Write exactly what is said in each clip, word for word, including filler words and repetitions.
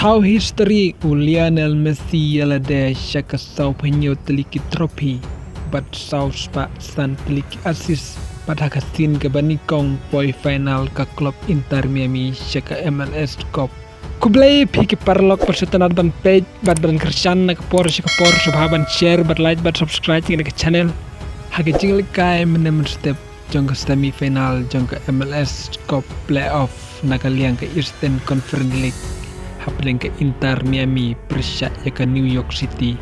Thaw history u Lionel Messi ïa lade sha ka saw phew tylli ki trophy bad saw spah san tylli ki assist bad ha ka sien kaba nyngkong poi final ka club Inter Miami sha ka M L S Cup. Khublei phi ki paralok bad sngewtynnat ban peit bad ban kyrshan na ka por sha ka por, sngewbha ban share bad like bad subscribe ïa ka channel. Ha ka jingïalehkai mynne mynstep jong ka semi final jong ka M L S Cup playoff na ka liang ka Eastern Conference League, hapdeng ka Inter Miami pyrshah ïa ka New York City.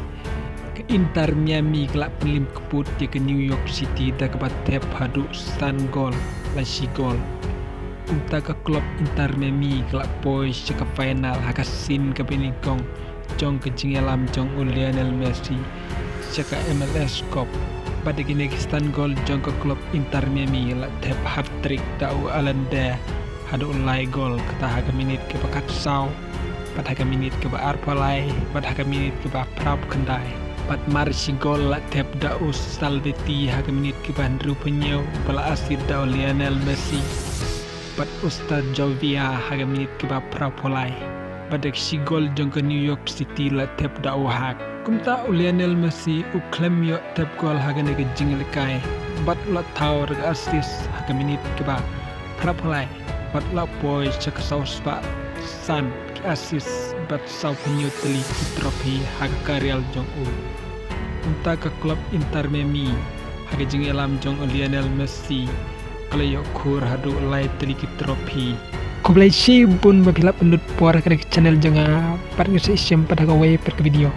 Ka Inter Miami ka la pynlip kyput ïa ka New York City da kaba thep haduh san gol la shi gol. Kumta ka club Inter Miami ka la poi sha ka final ha ka sien kaba nyngkong jong ka jingïalam jong u Lionel Messi sha ka M L S Cup. Bad da kine ki san gol jong ka club Inter Miami la thep hat-trick da u Allende haduh lai gol, kata ha ka minit kaba khatsaw, bad ha ka minit kaba arphew lai, bad ha ka minit kaba phra phew khyndai. Bad mar shi gol la thep da u Salviti ha ka minit kaba hynriew phew hynñiew ba la assist da u Lionel Messi. Bad u Sturridge ha ka minit kaba phra phew lai. Bad da ka shi gol jong ka New York City la thep da u Hag. Kumta u Lionel Messi u khlem ïoh thep gol ha kane ka jingïalehkai bad la thaw da ka assist ha ka minit kaba phra phew lai bad la poi sha ka saw spah san ki assist bad saw phew hynñiew tylli ki trophy ha ka career jong u. Kumta ka club Inter Miami ha ka jingïalam jong u Lionel Messi ka la ïoh khur haduh lai tylli ki trophy. Khublei shibun ba phi la pynlut por ha ka channel jong nga, pat ngin sa ïashem pat ha kawei pat ka video.